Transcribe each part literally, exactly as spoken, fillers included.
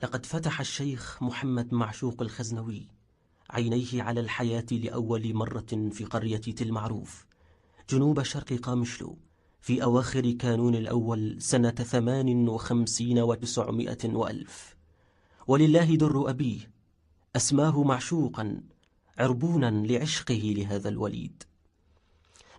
لقد فتح الشيخ محمد معشوق الخزنوي عينيه على الحياة لأول مرة في قرية تل معروف جنوب شرق قامشلو في أواخر كانون الأول سنة ثمان وخمسين وتسعمائة وألف. ولله در أبيه أسماه معشوقا عربونا لعشقه لهذا الوليد.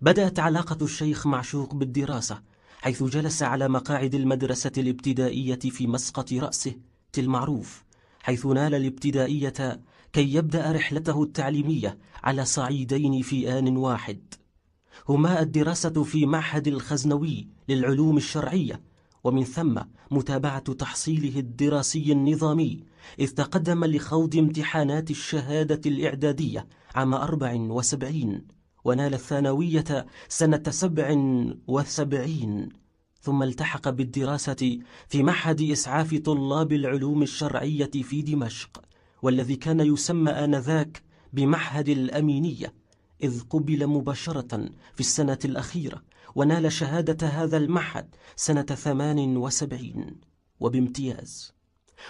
بدأت علاقة الشيخ معشوق بالدراسة، حيث جلس على مقاعد المدرسة الابتدائية في مسقط رأسه تل معروف، حيث نال الابتدائية كي يبدأ رحلته التعليمية على صعيدين في آن واحد، هما الدراسة في معهد الخزنوي للعلوم الشرعية، ومن ثم متابعة تحصيله الدراسي النظامي، إذ تقدم لخوض امتحانات الشهادة الإعدادية عام أربع وسبعين، ونال الثانوية سنة سبع وسبعين، ثم التحق بالدراسة في معهد إسعاف طلاب العلوم الشرعية في دمشق، والذي كان يسمى آنذاك بمعهد الأمينية، إذ قبل مباشرة في السنة الأخيرة، ونال شهادة هذا المعهد سنة ثمان وسبعين وبامتياز.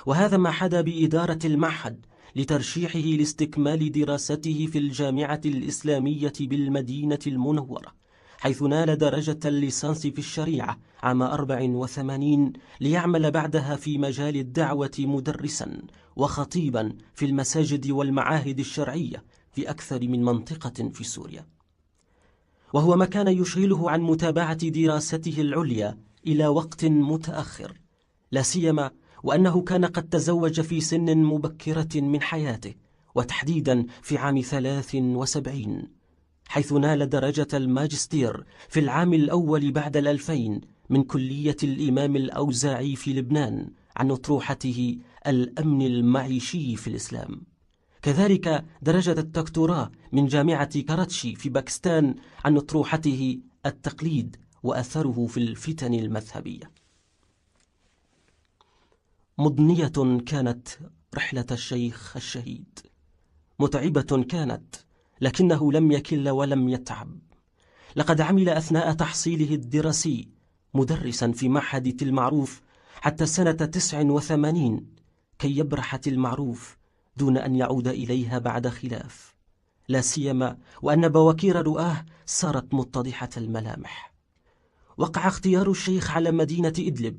وهذا ما حدا بإدارة المعهد لترشيحه لاستكمال دراسته في الجامعة الإسلامية بالمدينة المنورة، حيث نال درجة الليسانس في الشريعة عام أربع وثمانين، ليعمل بعدها في مجال الدعوة مدرسا وخطيبا في المساجد والمعاهد الشرعية في أكثر من منطقة في سوريا، وهو ما كان يشغله عن متابعة دراسته العليا إلى وقت متأخر، لا سيما وأنه كان قد تزوج في سن مبكرة من حياته، وتحديدا في عام ثلاث وسبعين، حيث نال درجة الماجستير في العام الأول بعد الألفين من كلية الإمام الأوزاعي في لبنان عن أطروحته الأمن المعيشي في الإسلام، كذلك درجة الدكتوراه من جامعة كراتشي في باكستان عن أطروحته التقليد وأثره في الفتن المذهبية. مضنية كانت رحلة الشيخ الشهيد، متعبة كانت، لكنه لم يكل ولم يتعب. لقد عمل أثناء تحصيله الدراسي مدرسا في معهد تل معروف حتى سنة تسع وثمانين، كي يبرح تل معروف دون أن يعود إليها بعد خلاف، لا سيما وأن بواكير رؤاه صارت متضحة الملامح. وقع اختيار الشيخ على مدينة إدلب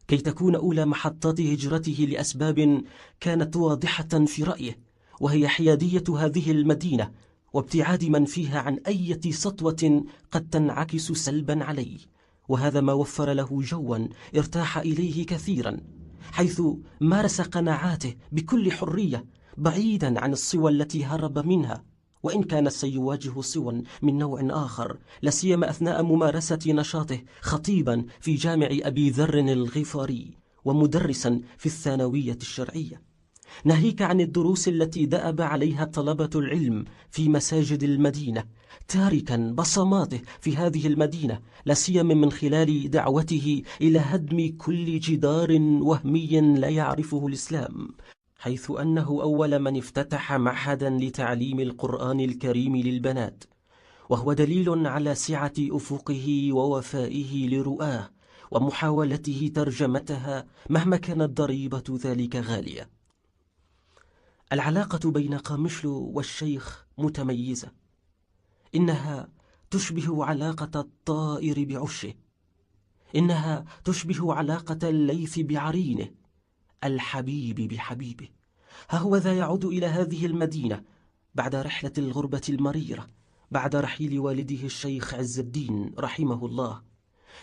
كي تكون أولى محطات هجرته لأسباب كانت واضحة في رأيه، وهي حيادية هذه المدينة وابتعاد من فيها عن أية سطوة قد تنعكس سلبا عليه، وهذا ما وفر له جوا ارتاح إليه كثيرا، حيث مارس قناعاته بكل حرية بعيدا عن الصور التي هرب منها، وإن كان سيواجه صوا من نوع آخر، لا سيما أثناء ممارسة نشاطه خطيبا في جامع أبي ذر الغفاري ومدرسا في الثانوية الشرعية، ناهيك عن الدروس التي دأب عليها طلبة العلم في مساجد المدينة، تاركا بصماته في هذه المدينة، لا سيما من خلال دعوته إلى هدم كل جدار وهمي لا يعرفه الإسلام، حيث أنه أول من افتتح معهدا لتعليم القرآن الكريم للبنات، وهو دليل على سعة أفقه ووفائه لرؤاه ومحاولته ترجمتها مهما كانت ضريبة ذلك غالية. العلاقة بين قامشلو والشيخ متميزة، إنها تشبه علاقة الطائر بعشه، إنها تشبه علاقة الليث بعرينه، الحبيب بحبيبه. ها هو ذا يعود إلى هذه المدينة بعد رحلة الغربة المريرة، بعد رحيل والده الشيخ عز الدين رحمه الله،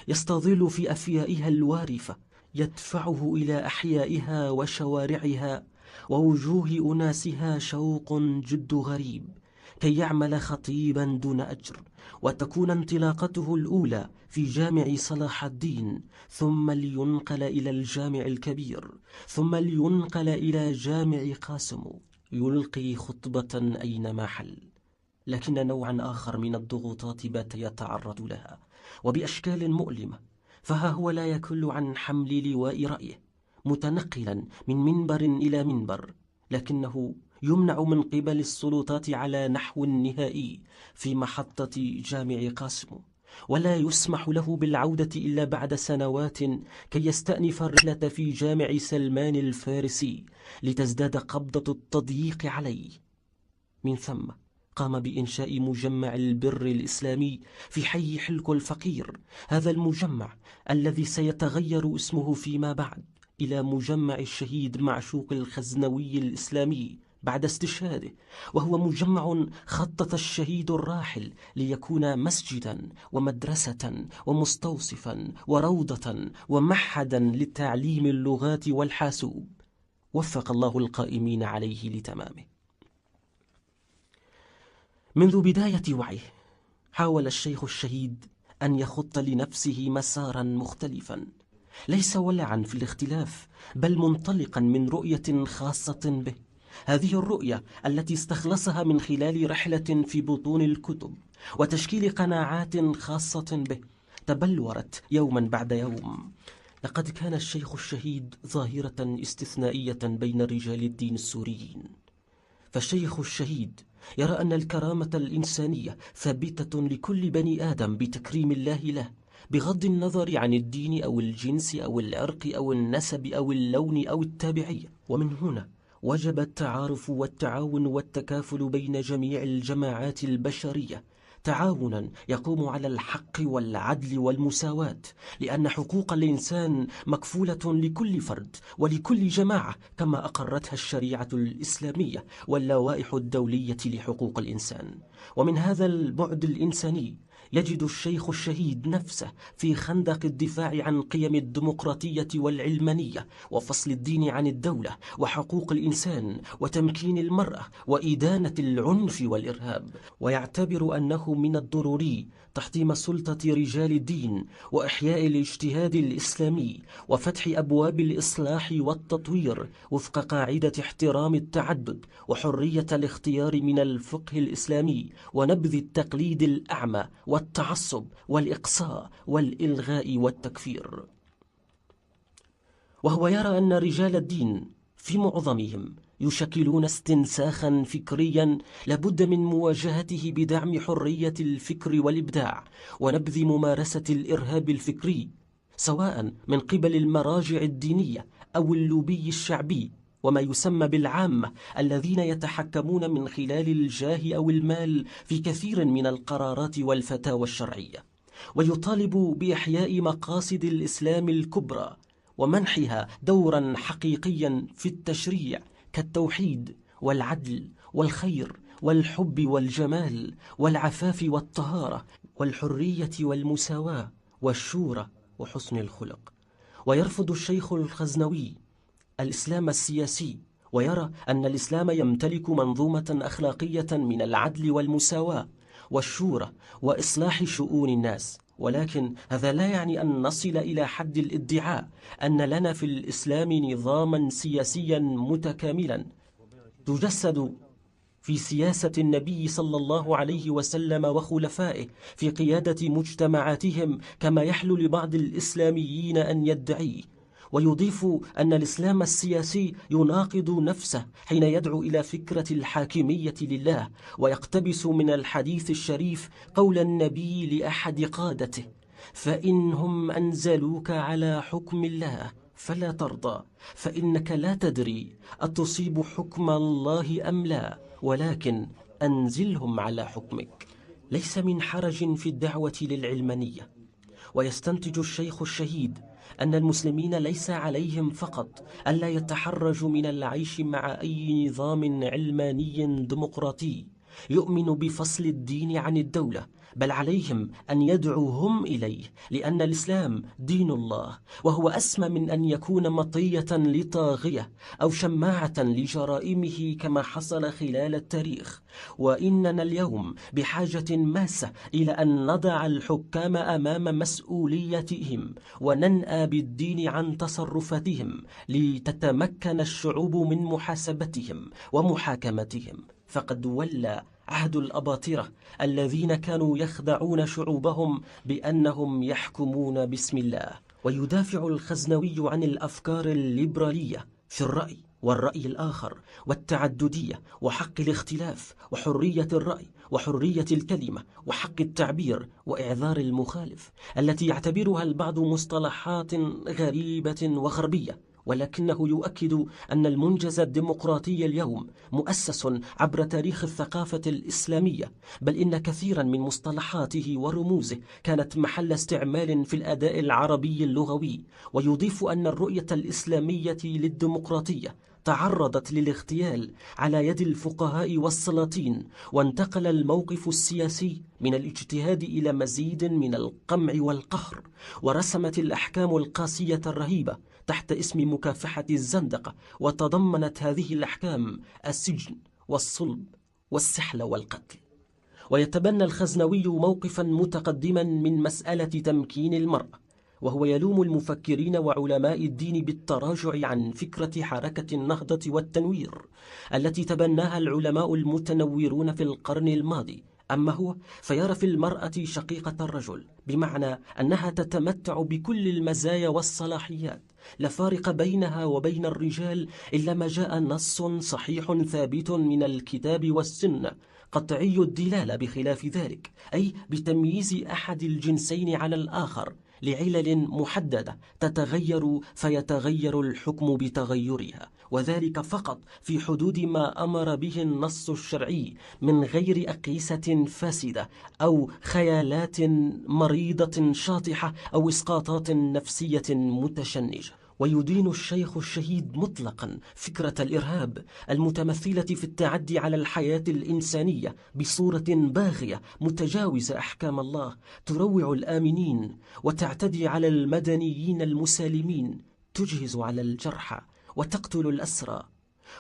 يستظل في أفيائها الوارفة، يدفعه إلى أحيائها وشوارعها ووجوه أناسها شوق جد غريب، كي يعمل خطيبا دون أجر، وتكون انطلاقته الأولى في جامع صلاح الدين، ثم لينقل إلى الجامع الكبير، ثم لينقل إلى جامع قاسم، يلقي خطبة أينما حل. لكن نوعا آخر من الضغوطات بات يتعرض لها، وبأشكال مؤلمة، فها هو لا يكل عن حمل لواء رأيه، متنقلا من منبر إلى منبر، لكنه يمنع من قبل السلطات على نحو نهائي في محطة جامع قاسم، ولا يسمح له بالعودة إلا بعد سنوات كي يستأنف الرحلة في جامع سلمان الفارسي لتزداد قبضة التضييق عليه. من ثم قام بإنشاء مجمع البر الإسلامي في حي حلكو الفقير، هذا المجمع الذي سيتغير اسمه فيما بعد إلى مجمع الشهيد معشوق الخزنوي الإسلامي بعد استشهاده، وهو مجمع خطط الشهيد الراحل ليكون مسجدا ومدرسة ومستوصفا وروضة ومعهدا لتعليم اللغات والحاسوب. وفق الله القائمين عليه لتمامه. منذ بداية وعيه، حاول الشيخ الشهيد أن يخط لنفسه مسارا مختلفا، ليس ولعا في الاختلاف، بل منطلقا من رؤية خاصة به. هذه الرؤية التي استخلصها من خلال رحلة في بطون الكتب وتشكيل قناعات خاصة به تبلورت يوما بعد يوم. لقد كان الشيخ الشهيد ظاهرة استثنائية بين رجال الدين السوريين. فالشيخ الشهيد يرى أن الكرامة الإنسانية ثابتة لكل بني آدم بتكريم الله له، بغض النظر عن الدين أو الجنس أو العرق أو النسب أو اللون أو التابعية. ومن هنا وجب التعارف والتعاون والتكافل بين جميع الجماعات البشرية، تعاونا يقوم على الحق والعدل والمساواة، لأن حقوق الإنسان مكفولة لكل فرد ولكل جماعة كما أقرتها الشريعة الإسلامية واللوائح الدولية لحقوق الإنسان. ومن هذا البعد الإنساني يجد الشيخ الشهيد نفسه في خندق الدفاع عن قيم الديمقراطية والعلمانية وفصل الدين عن الدولة وحقوق الإنسان وتمكين المرأة وإدانة العنف والإرهاب، ويعتبر أنه من الضروري تحطيم سلطة رجال الدين وإحياء الاجتهاد الإسلامي وفتح أبواب الإصلاح والتطوير وفق قاعدة احترام التعدد وحرية الاختيار من الفقه الإسلامي ونبذ التقليد الأعمى والتعصب والإقصاء والإلغاء والتكفير. وهو يرى أن رجال الدين في معظمهم يشكلون استنساخا فكريا لابد من مواجهته بدعم حرية الفكر والإبداع ونبذ ممارسة الإرهاب الفكري، سواء من قبل المراجع الدينية أو اللوبي الشعبي وما يسمى بالعامة، الذين يتحكمون من خلال الجاه أو المال في كثير من القرارات والفتاوى الشرعية. ويطالب بإحياء مقاصد الإسلام الكبرى ومنحها دورا حقيقيا في التشريع كالتوحيد والعدل والخير والحب والجمال والعفاف والطهارة والحرية والمساواة والشورى وحسن الخلق. ويرفض الشيخ الخزنوي الإسلام السياسي، ويرى أن الإسلام يمتلك منظومة أخلاقية من العدل والمساواة والشورى وإصلاح شؤون الناس، ولكن هذا لا يعني أن نصل إلى حد الادعاء أن لنا في الإسلام نظاما سياسيا متكاملا تجسد في سياسة النبي صلى الله عليه وسلم وخلفائه في قيادة مجتمعاتهم كما يحلو لبعض الإسلاميين أن يدعيه. ويضيف أن الإسلام السياسي يناقض نفسه حين يدعو إلى فكرة الحاكمية لله، ويقتبس من الحديث الشريف قول النبي لأحد قادته: "فإنهم أنزلوك على حكم الله فلا ترضى، فإنك لا تدري أتصيب حكم الله أم لا، ولكن أنزلهم على حكمك". ليس من حرج في الدعوة للعلمانية. ويستنتج الشيخ الشهيد أن المسلمين ليس عليهم فقط ألا يتحرجوا من العيش مع أي نظام علماني ديمقراطي يؤمن بفصل الدين عن الدولة، بل عليهم أن يدعوا هم إليه، لأن الإسلام دين الله، وهو أسمى من أن يكون مطية لطاغية أو شماعة لجرائمه كما حصل خلال التاريخ. وإننا اليوم بحاجة ماسة إلى أن نضع الحكام أمام مسؤوليتهم وننأى بالدين عن تصرفاتهم لتتمكن الشعوب من محاسبتهم ومحاكمتهم. فقد ولى عهد الأباطرة الذين كانوا يخدعون شعوبهم بأنهم يحكمون بسم الله. ويدافع الخزنوي عن الأفكار الليبرالية في الرأي والرأي الآخر، والتعددية، وحق الاختلاف، وحرية الرأي، وحرية الكلمة، وحق التعبير، وإعذار المخالف، التي يعتبرها البعض مصطلحات غريبة وغربية، ولكنه يؤكد أن المنجز الديمقراطي اليوم مؤسس عبر تاريخ الثقافة الإسلامية، بل إن كثيرا من مصطلحاته ورموزه كانت محل استعمال في الأداء العربي اللغوي. ويضيف أن الرؤية الإسلامية للديمقراطية تعرضت للاغتيال على يد الفقهاء والسلاطين، وانتقل الموقف السياسي من الاجتهاد إلى مزيد من القمع والقهر، ورسمت الأحكام القاسية الرهيبة تحت اسم مكافحة الزندقة، وتضمنت هذه الأحكام السجن والصلب والسحل والقتل. ويتبنى الخزنوي موقفا متقدما من مسألة تمكين المرأة، وهو يلوم المفكرين وعلماء الدين بالتراجع عن فكرة حركة النهضة والتنوير التي تبناها العلماء المتنورون في القرن الماضي. أما هو فيرى في المرأة شقيقة الرجل، بمعنى أنها تتمتع بكل المزايا والصلاحيات، لا فارق بينها وبين الرجال إلا ما جاء نص صحيح ثابت من الكتاب والسنة قطعي الدلالة بخلاف ذلك، أي بتمييز أحد الجنسين على الآخر لعلل محددة تتغير فيتغير الحكم بتغيرها، وذلك فقط في حدود ما أمر به النص الشرعي من غير أقيسة فاسدة أو خيالات مريضة شاطحة أو إسقاطات نفسية متشنجة. ويدين الشيخ الشهيد مطلقا فكرة الإرهاب المتمثلة في التعدي على الحياة الإنسانية بصورة باغية متجاوزة أحكام الله، تروع الآمنين وتعتدي على المدنيين المسالمين، تجهز على الجرحى وتقتل الأسرى.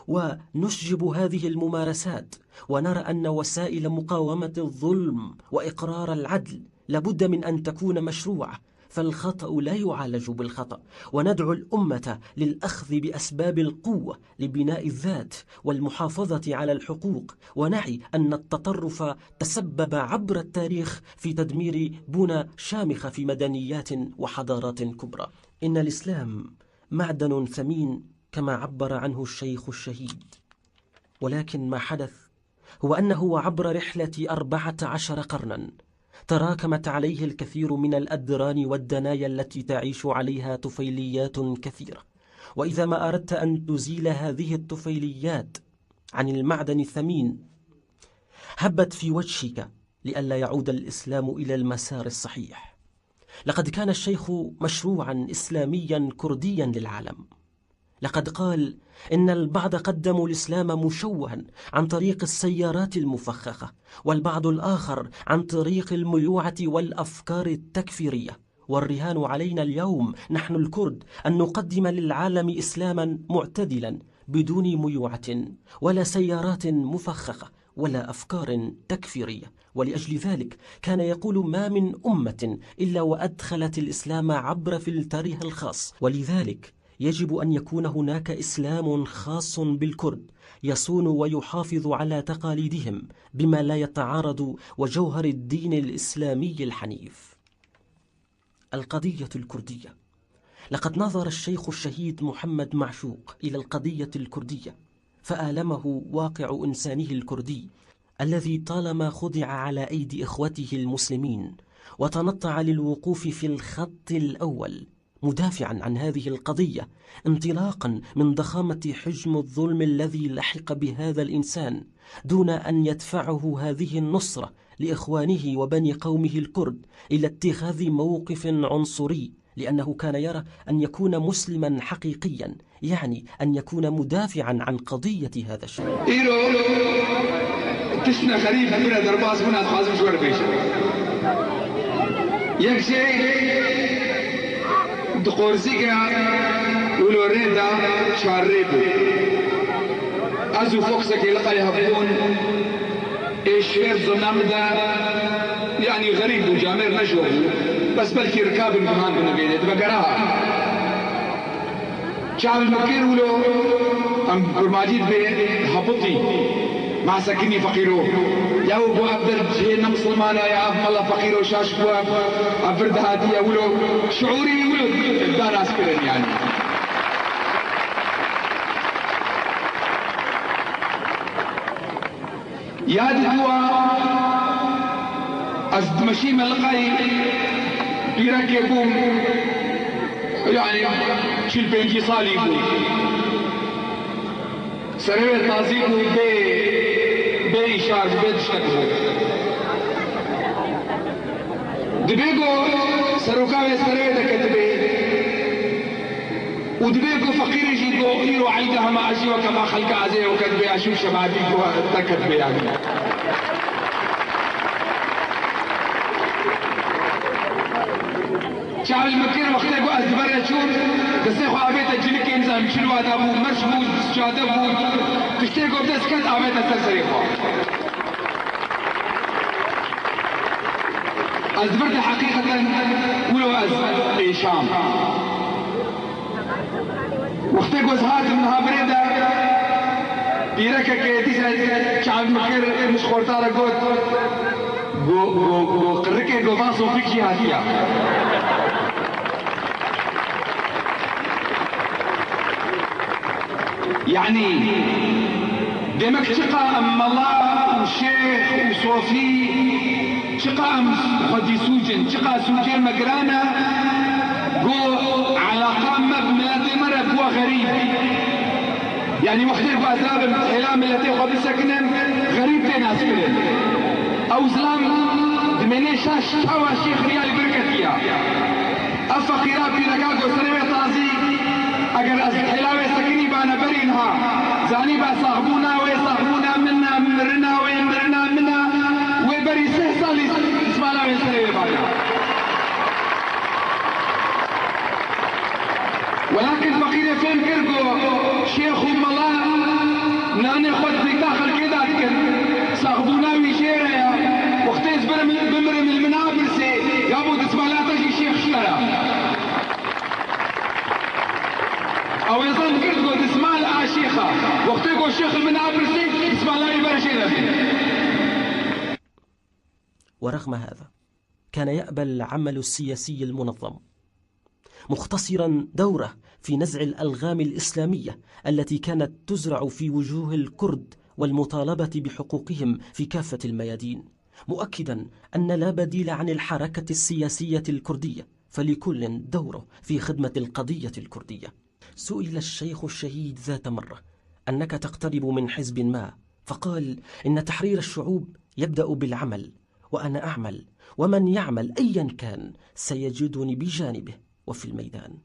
ونشجب هذه الممارسات، ونرى أن وسائل مقاومة الظلم وإقرار العدل لابد من أن تكون مشروعة، فالخطأ لا يعالج بالخطأ، وندعو الأمة للأخذ بأسباب القوة لبناء الذات والمحافظة على الحقوق، ونعي أن التطرف تسبب عبر التاريخ في تدمير بنى شامخة في مدنيات وحضارات كبرى. إن الإسلام معدن ثمين كما عبر عنه الشيخ الشهيد، ولكن ما حدث هو أنه عبر رحلة أربعة عشر قرنا تراكمت عليه الكثير من الأدران والدنايا التي تعيش عليها طفيليات كثيرة، وإذا ما أردت أن تزيل هذه الطفيليات عن المعدن الثمين هبت في وجهك لئلا يعود الإسلام إلى المسار الصحيح. لقد كان الشيخ مشروعا إسلاميا كرديا للعالم. لقد قال إن البعض قدموا الإسلام مشوها عن طريق السيارات المفخخة، والبعض الآخر عن طريق الميوعة والأفكار التكفيرية. والرهان علينا اليوم نحن الكرد أن نقدم للعالم إسلاما معتدلا بدون ميوعة ولا سيارات مفخخة ولا أفكار تكفيرية. ولأجل ذلك كان يقول: ما من أمة إلا وأدخلت الإسلام عبر فلترها الخاص. ولذلك يجب أن يكون هناك إسلام خاص بالكرد يصون ويحافظ على تقاليدهم بما لا يتعارض وجوهر الدين الإسلامي الحنيف. القضية الكردية. لقد نظر الشيخ الشهيد محمد معشوق إلى القضية الكردية، فآلمه واقع إنسانه الكردي الذي طالما خضع على أيدي إخوته المسلمين، وتنطع للوقوف في الخط الأول مدافعا عن هذه القضية، انطلاقا من ضخامة حجم الظلم الذي لحق بهذا الإنسان، دون أن يدفعه هذه النصرة لإخوانه وبني قومه الكرد إلى اتخاذ موقف عنصري، لأنه كان يرى أن يكون مسلما حقيقيا يعني أن يكون مدافعا عن قضية هذا الشعب. Îro tiştine xerîb bûne derbas bûne, dixwazim ji we re bêjim. Yek jê di qorzîka wilo rê de çar rê bû. Ez û Foxekê li qelê hebûn, ê ji fêr zona min de, yanî xerîb bû, camêr ne ji we bû. Bes belkî rikabin guhandin vê dê, dibe gera. Çav li min kir wilo, em kurmancî dibê hebitî. Ma sekinî feqîro. Ya û got ev der cihê ne misilmana ye, ev mala feqîro şaş bû, ev, ev vir dihatiye wilo. Şiûrî wilo da nas kirin yanî. Yad dua ez dimeşî melqayî pîrekê bûm, yani çil pêncî salî bû. Serê wê tazî bû, bê, bê îşar bû, bê tiştek bû. Dibê ku seroka wê serê wê deketibê û dibê ku feqîrê jî ku îro eyde hema ez jî weke me xelka ez ê weke dibê ez jî şemadî ku deketibê yanî. Çav li min kir wextê ku ez di ber re çûm, destê xwe avête cilikê nizam çil wada bû, merş bû, cade bû, tiştê ku bi dest ket avête ser serê xwe. Ez di vir de heqîqeten wilo ez êşam. Wextê ku ez hatim niha birê de, pîrekekê dîse çav min kir, min ji xorta re got, go, go, go, qirikê go van Sofîk jî hatiya. Yani, demek çiqa em mela û şêx û sofî, çiqa em xwedî sûc in, çiqa sûcê me giran e, ku eleqa me bi miletê me re bûye xerîb. Yani wextê ku ez rabim hêla miletê xwe bisekinin, xerîb tê naskirin. Ew zilam dimênê şaş çawa şêx riya li vir ketiya. Ev feqîra pîreka ku serê wê tazî, eger ez hêla wê sekinî bana berî niha, zanî ba saxbûna wê, saxbûna min e, mirina wê, mirina min e, wê berî sih salî dizmala wê serê wê bana. Welakin feqîrê fêm kir ku şêx û mela nanê xwe di dîka xelkê de dikin. Saxbûna wî jê re ye. Wextê ez birim, bimirim li min apirsê, ya bo dizmala te jî şêx ji te re. Ew ê zan kir ku dizmal a şêx e. Wextê ku şêx li min apirsê, dizmala wî ber jê re bê. ورغم هذا، كان يأبى العمل السياسي المنظم، مختصرا دوره في نزع الألغام الإسلامية التي كانت تزرع في وجوه الكرد والمطالبة بحقوقهم في كافة الميادين، مؤكدا أن لا بديل عن الحركة السياسية الكردية، فلكل دوره في خدمة القضية الكردية. سئل الشيخ الشهيد ذات مرة: "أنك تقترب من حزب ما؟" فقال: "إن تحرير الشعوب يبدأ بالعمل، وأنا أعمل، ومن يعمل أيا كان سيجدني بجانبه وفي الميدان."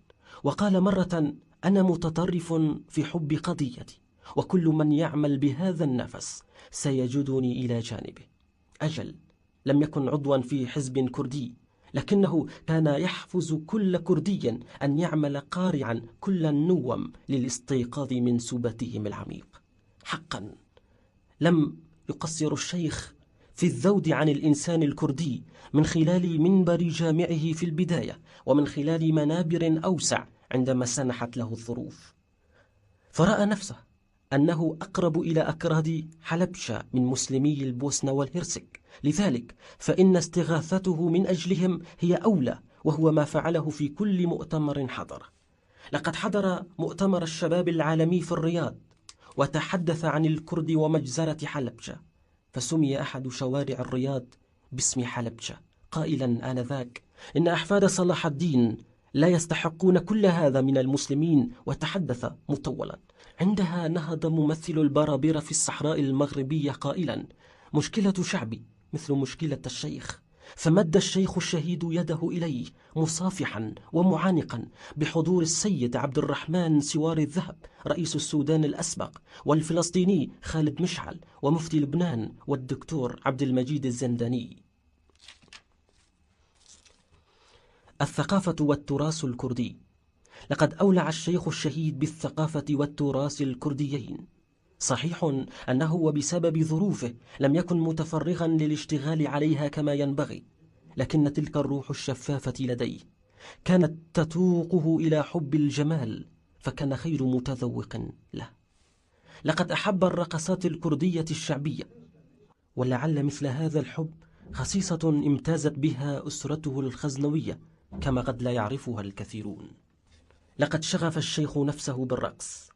وقال مرة: "أنا متطرف في حب قضيتي، وكل من يعمل بهذا النفس سيجدني إلى جانبه." أجل، لم يكن عضوا في حزب كردي، لكنه كان يحفز كل كردي أن يعمل قارعا كل النوم للاستيقاظ من سباتهم العميق. حقا، لم يقصر الشيخ في الذود عن الإنسان الكردي من خلال منبر جامعه في البداية، ومن خلال منابر أوسع عندما سنحت له الظروف. فرأى نفسه أنه أقرب إلى أكراد حلبشة من مسلمي البوسنة والهرسك، لذلك فإن استغاثته من أجلهم هي أولى، وهو ما فعله في كل مؤتمر حضره. لقد حضر مؤتمر الشباب العالمي في الرياض، وتحدث عن الكرد ومجزرة حلبشة، فسمي أحد شوارع الرياض باسم حلبشة، قائلا آنذاك: "إن أحفاد صلاح الدين لا يستحقون كل هذا من المسلمين"، وتحدث مطولا. عندها نهض ممثل البرابرة في الصحراء المغربية قائلا: "مشكلة شعبي مثل مشكلة الشيخ"، فمد الشيخ الشهيد يده إليه مصافحا ومعانقا بحضور السيد عبد الرحمن سواري الذهب رئيس السودان الأسبق، والفلسطيني خالد مشعل، ومفتي لبنان والدكتور عبد المجيد الزنداني. الثقافة والتراث الكردي. لقد أولع الشيخ الشهيد بالثقافة والتراث الكرديين. صحيح أنه وبسبب ظروفه لم يكن متفرغا للاشتغال عليها كما ينبغي، لكن تلك الروح الشفافة لديه كانت تتوقه إلى حب الجمال، فكان خير متذوق له. لقد أحب الرقصات الكردية الشعبية، ولعل مثل هذا الحب خصيصة امتازت بها أسرته الخزنوية كما قد لا يعرفها الكثيرون. لقد شغف الشيخ نفسه بالرقص،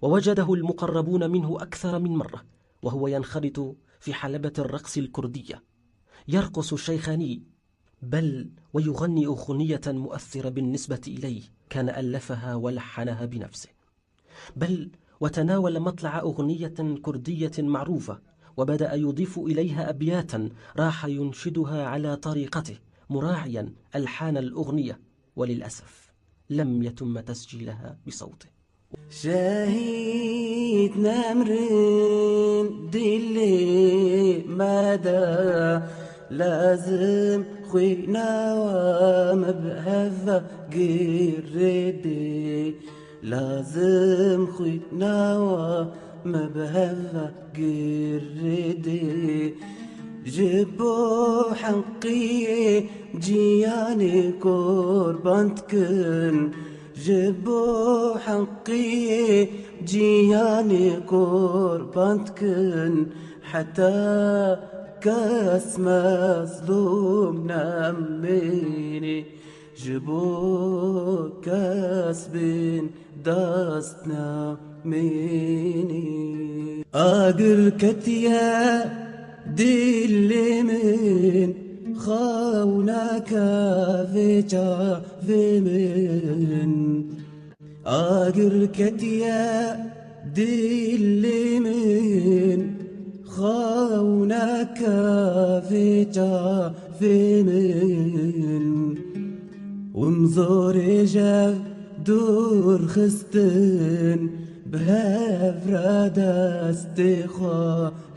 ووجده المقربون منه أكثر من مرة وهو ينخرط في حلبة الرقص الكردية، يرقص الشيخاني، بل ويغني أغنية مؤثرة بالنسبة إليه كان ألفها ولحنها بنفسه، بل وتناول مطلع أغنية كردية معروفة وبدأ يضيف إليها أبياتا راح ينشدها على طريقته مراعيا ألحان الأغنية، وللأسف لم يتم تسجيلها بصوته. Şehîd nemrin dilê me de, lazim xwîna we me bi hev ve girêdê. Lazim xwîna we me bi hev ve girêdê. Ji bo heqiyê ciyanê qurban dikin, ji bo heqiyê ciyanê qurban dikin, heta kes mezlûm nemînî, ji bo kes bin dest nemînî. Agir ketiye dilê min, xew nake vê çavê min. Agir ketiye dilê min, xew nake vê çavê min. Hûn zorê jev dûr xistin, bi hev re destê xwe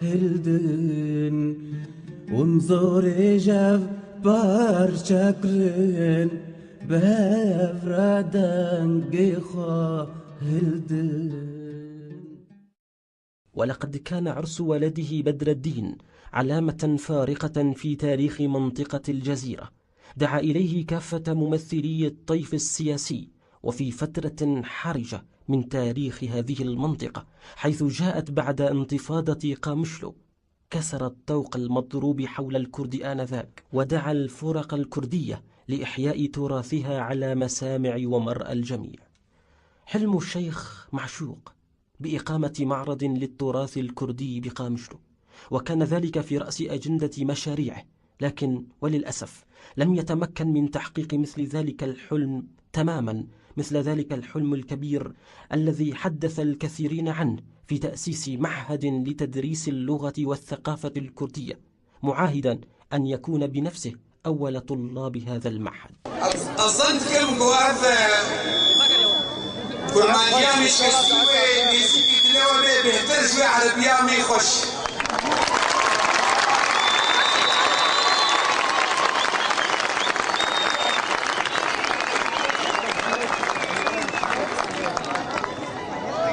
hildin. Hûn zorê jev parçe kirin, bi hev re dengê xwe hildin. ولقد كان عرس ولده بدر الدين علامة فارقة في تاريخ منطقة الجزيرة، دعا إليه كافة ممثلي الطيف السياسي، وفي فترة حرجة من تاريخ هذه المنطقة، حيث جاءت بعد انتفاضة قامشلو، كسرت طوق المضروب حول الكرد آنذاك، ودعا الفرق الكردية لإحياء تراثها على مسامع ومرأى الجميع. حلم الشيخ معشوق بإقامة معرض للتراث الكردي بقامشلو، وكان ذلك في رأس أجندة مشاريعه، لكن وللأسف لم يتمكن من تحقيق مثل ذلك الحلم تماما، مثل ذلك الحلم الكبير الذي حدث الكثيرين عنه في تأسيس معهد لتدريس اللغة والثقافة الكردية، معاهدا أن يكون بنفسه أول طلاب هذا المعهد. Ez, ez zan dikim ku ev, e, kurmandiya mêşkestî wê nêzîkî dilê we bê bêhtir ji wê erebiya me xweş.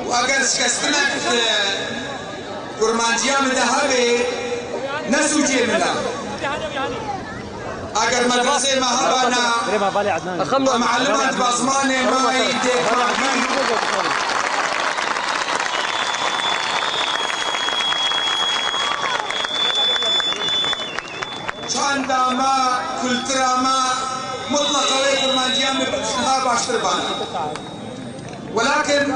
Û eger şikestinek di kurmanciya min de hebe, ne sûcê min e. Eger medresê me hebana, em eliman dibe zimanê me yî tê. Çanda me, kultura me, mutleqa wê kurmanciya min bi niha baştir bana. Welakin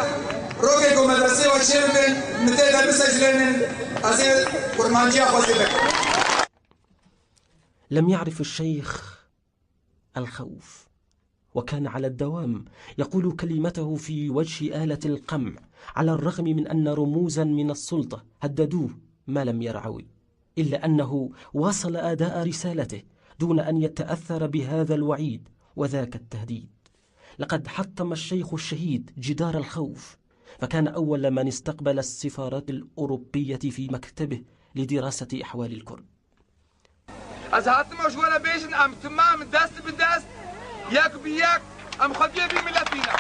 rokê ku medresê we çêbibin, min tê de biseclênin, ez ê kurmanciya xwe zêde bikim. لم يعرف الشيخ الخوف، وكان على الدوام يقول كلمته في وجه آلة القمع، على الرغم من أن رموزا من السلطة هددوه ما لم يرعوي، إلا أنه واصل أداء رسالته دون أن يتأثر بهذا الوعيد وذاك التهديد. لقد حطم الشيخ الشهيد جدار الخوف، فكان أول من استقبل السفارات الأوروبية في مكتبه لدراسة أحوال الكرد. Ez hatime ji we re bêjin, em timam dest bi dest, yek bi yek, em xwediyê vî miletî ne.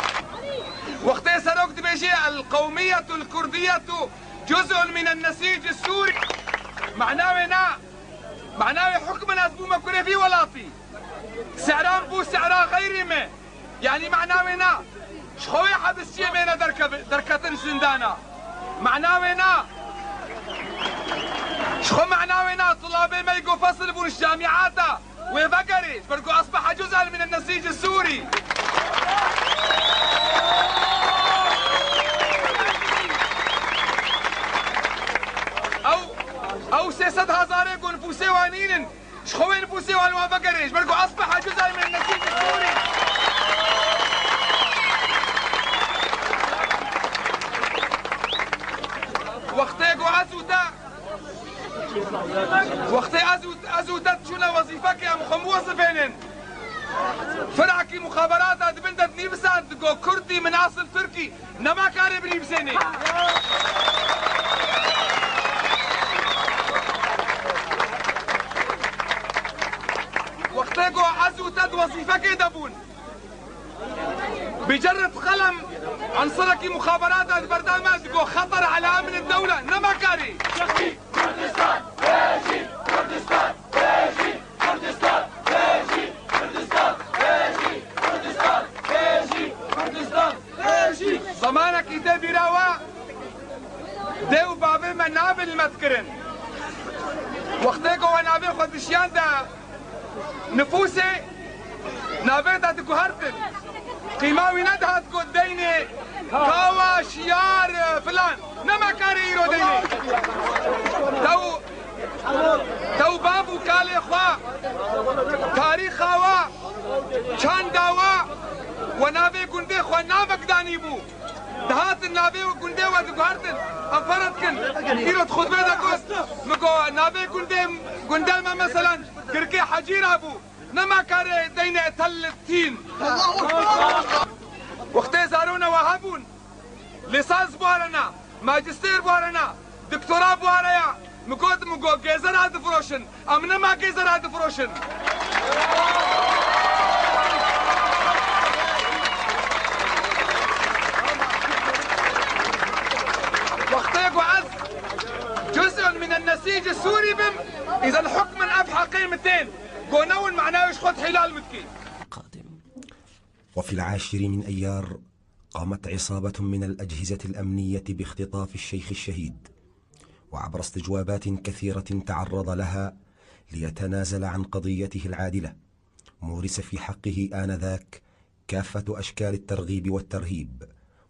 Wextê serok dibêje, "El qewmiyetu, el kurdiyetu cuz'un min en nesîc surî." Mana wê na. Mana wê hukmin ez bûme kurê vî welatî. Sehran bû sehra xeyrî me. Yanî mana wê na. Ji xwe wê hebisçiyê mêne derkeve-, derketin ji zindana. Mana wê na. Ji xwe mana wê na, tulabê me yê ku fesil bûn ji camiata, wê vegerê, ji ber ku asbehe cuz'en min en nesîc surî. Ew, ew sê Ji xwe wê nifûsê wan wan vegerê, ji ber ku asbeha cuz'an min nesîb sûrî. Wextê ku ez û te, wextê ez û, ez û te çûne wezîfekê em xwe biwezifênin. Firakî muxaberata dibin de dinivîsan digo Kurdî min asil Tirkî. Nema karê binivîsênê. Wextê ku ez û te di wezîfekê de bûn, bi cerret qelem enserekî muxaberata di berda me digo xeter ala emnê dewle. Nema karê. Kurdistan, Kurdistan, Kurdistan, Kurdistan, Kurdistan, Kurdistan, Kurdistan. Zemanekî tê bîra we, dê û bavê me navê li me dikirin. Wextê ku we navê xwe dişiyan de nifûsê navê de diguhertin. Qîma wî nedihat ku deynê kawa şiyar filan. Nema karê îro deynê. Tew, tew bav û kalê xwe, tarîxa we, çanda we, we navê gundê xwe navek danî bû. Dihatin navê we gundê we diguhertin. Em fera dikin. Îro di xutbê de got, min got, navê gundê, gundê me meselan Girkê Hecîra bû. Nema karê deyne tel tîn. Wextê zarona we hebûn, lîsans buharena, majistêr buharena, doktora buhareya, min got, min got, gêzera difiroşin. Em nema gêzera difiroşin. Wextê ku ez cuz'un min el-nesîc sûrî bim, îzen hukmen ev heqê min tên. Ku newin manayê ji xwe hilal min dikî. قادم. وفي العاشر من أيار قامت عصابة من الأجهزة الأمنية باختطاف الشيخ الشهيد، وعبر استجوابات كثيرة تعرض لها ليتنازل عن قضيته العادلة، مورس في حقه آنذاك كافة أشكال الترغيب والترهيب.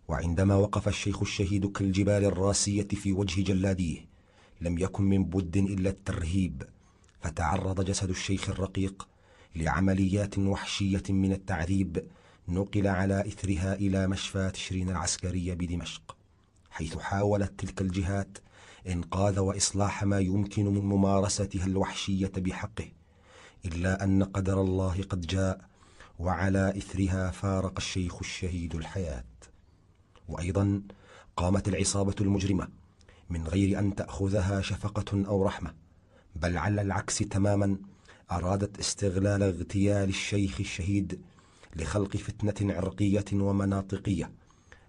وعندما وقف الشيخ الشهيد كالجبال الراسية في وجه جلاديه، لم يكن من بد إلا الترهيب، فتعرض جسد الشيخ الرقيق لعمليات وحشية من التعذيب، نقل على إثرها إلى مشفى تشرين العسكرية بدمشق، حيث حاولت تلك الجهات إنقاذ وإصلاح ما يمكن من ممارستها الوحشية بحقه، إلا أن قدر الله قد جاء، وعلى إثرها فارق الشيخ الشهيد الحياة. وأيضًا قامت العصابة المجرمة من غير أن تأخذها شفقة أو رحمة، بل على العكس تمامًا أرادت استغلال اغتيال الشيخ الشهيد لخلق فتنة عرقية ومناطقية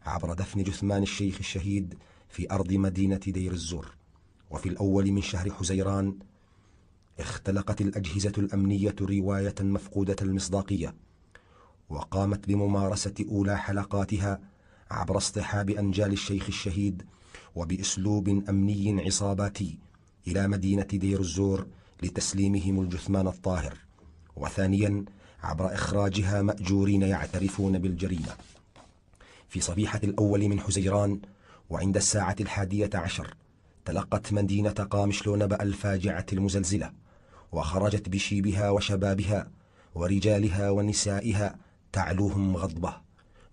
عبر دفن جثمان الشيخ الشهيد في أرض مدينة دير الزور. وفي الأول من شهر حزيران اختلقت الأجهزة الأمنية رواية مفقودة المصداقية، وقامت بممارسة أولى حلقاتها عبر اصطحاب أنجال الشيخ الشهيد وبأسلوب أمني عصاباتي إلى مدينة دير الزور لتسليمهم الجثمان الطاهر، وثانيا عبر إخراجها مأجورين يعترفون بالجريمة. في صبيحة الأول من حزيران، وعند الساعة الحادية عشر، تلقت مدينة قامشلو نبأ الفاجعة المزلزلة، وخرجت بشيبها وشبابها ورجالها ونسائها تعلوهم غضبة،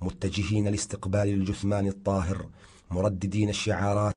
متجهين لاستقبال الجثمان الطاهر، مرددين الشعارات.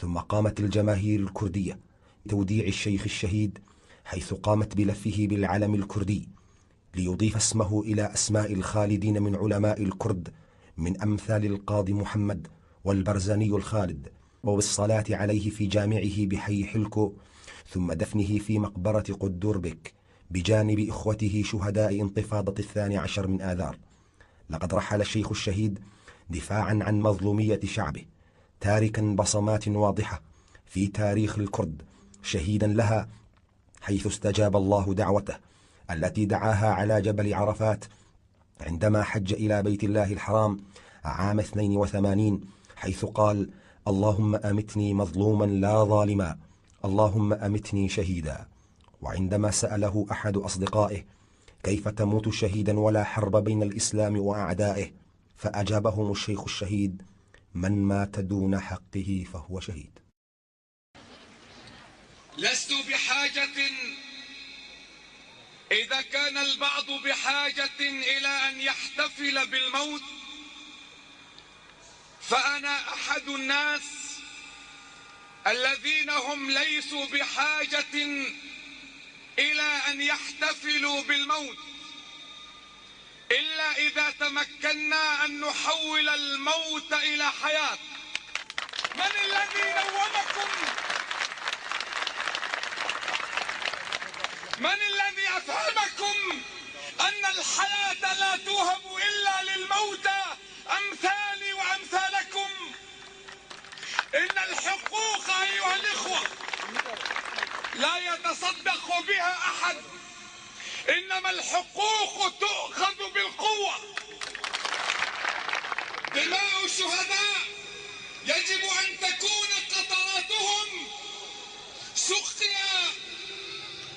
ثم قامت الجماهير الكردية بتوديع الشيخ الشهيد، حيث قامت بلفه بالعلم الكردي ليضيف اسمه إلى أسماء الخالدين من علماء الكرد، من أمثال القاضي محمد والبرزني الخالد، وبالصلاة عليه في جامعه بحي حلكو، ثم دفنه في مقبرة قدوربيك بجانب إخوته شهداء انتفاضة الثاني عشر من آذار. لقد رحل الشيخ الشهيد دفاعا عن مظلومية شعبه، تاركا بصمات واضحة في تاريخ الكرد، شهيدا لها، حيث استجاب الله دعوته التي دعاها على جبل عرفات عندما حج إلى بيت الله الحرام عام اثنين وثمانين، حيث قال: "اللهم أمتني مظلوما لا ظالما، اللهم أمتني شهيدا". وعندما سأله أحد أصدقائه: "كيف تموت شهيدا ولا حرب بين الإسلام وأعدائه؟" فأجابهم الشيخ الشهيد: "من مات دون حقه فهو شهيد". لست بحاجة، إذا كان البعض بحاجة إلى أن يحتفل بالموت، فأنا أحد الناس الذين هم ليسوا بحاجة إلى أن يحتفلوا بالموت، إلا إذا تمكنا أن نحول الموت إلى حياة. من الذي نومكم؟ من الذي أفهمكم أن الحياة لا توهب إلا للموتى أمثالي وأمثالكم؟ إن الحقوق، أيها الإخوة، لا يتصدق بها أحد، إنما الحقوق تؤخذ بالقوة. دماء الشهداء يجب أن تكون قطراتهم سقيا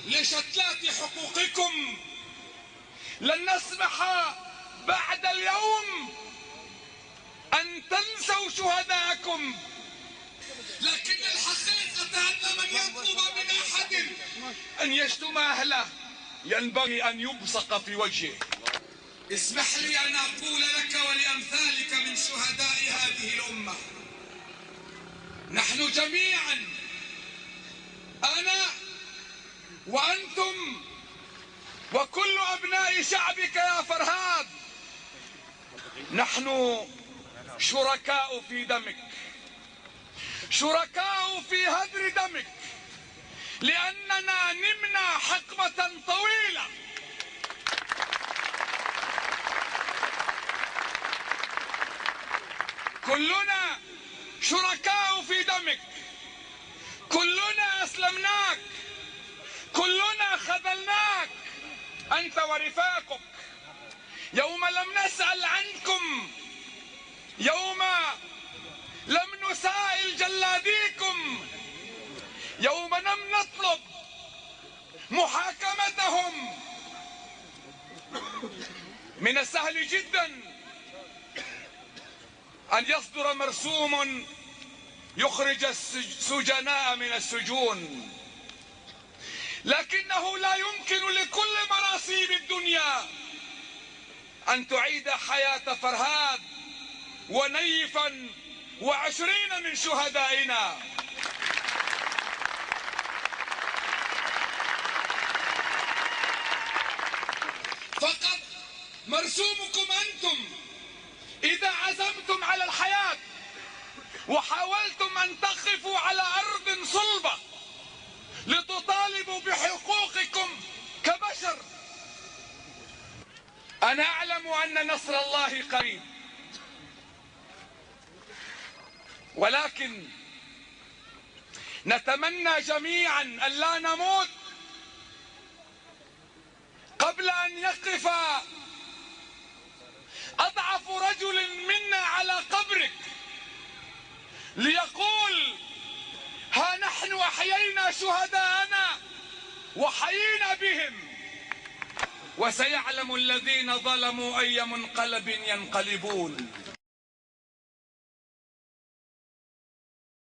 لشتلات حقوقكم. لن نسمح بعد اليوم أن تنسوا شهداءكم. لكن الحقيقة أن من يطلب من أحد أن يشتم أهله ينبغي أن يبصق في وجهه. اسمح لي أن أقول لك ولأمثالك من شهداء هذه الأمة، نحن جميعا، أنا وأنتم وكل أبناء شعبك يا فرهاد، نحن شركاء في دمك، شركاء في هدر دمك، لأننا نمنا حقبة طويلة. كلنا شركاء في دمك، كلنا أسلمناك، كلنا خذلناك، أنت ورفاقك، يوم لم نسأل عنكم، يوم لم نسائل جلاديكم، يوم لم نطلب محاكمتهم. من السهل جدا أن يصدر مرسوم يخرج السج-، السجناء من السجون، لكنه لا يمكن لكل مراسيم الدنيا أن تعيد حياة فرهاد ونيفا وعشرين من شهدائنا. فقط مرسومكم أنتم، إذا عزمتم على الحياة وحاولتم أن تقفوا على أرض صلبة لتطالبوا بحقوقكم كبشر، أنا أعلم أن نصر الله قريب، ولكن نتمنى جميعا أن لا نموت قبل أن يقف أضعف رجل منا على قبرك ليقول: "ها نحن أحيينا شهداءنا وحيينا بهم، وسيعلم الذين ظلموا أي منقلب ينقلبون".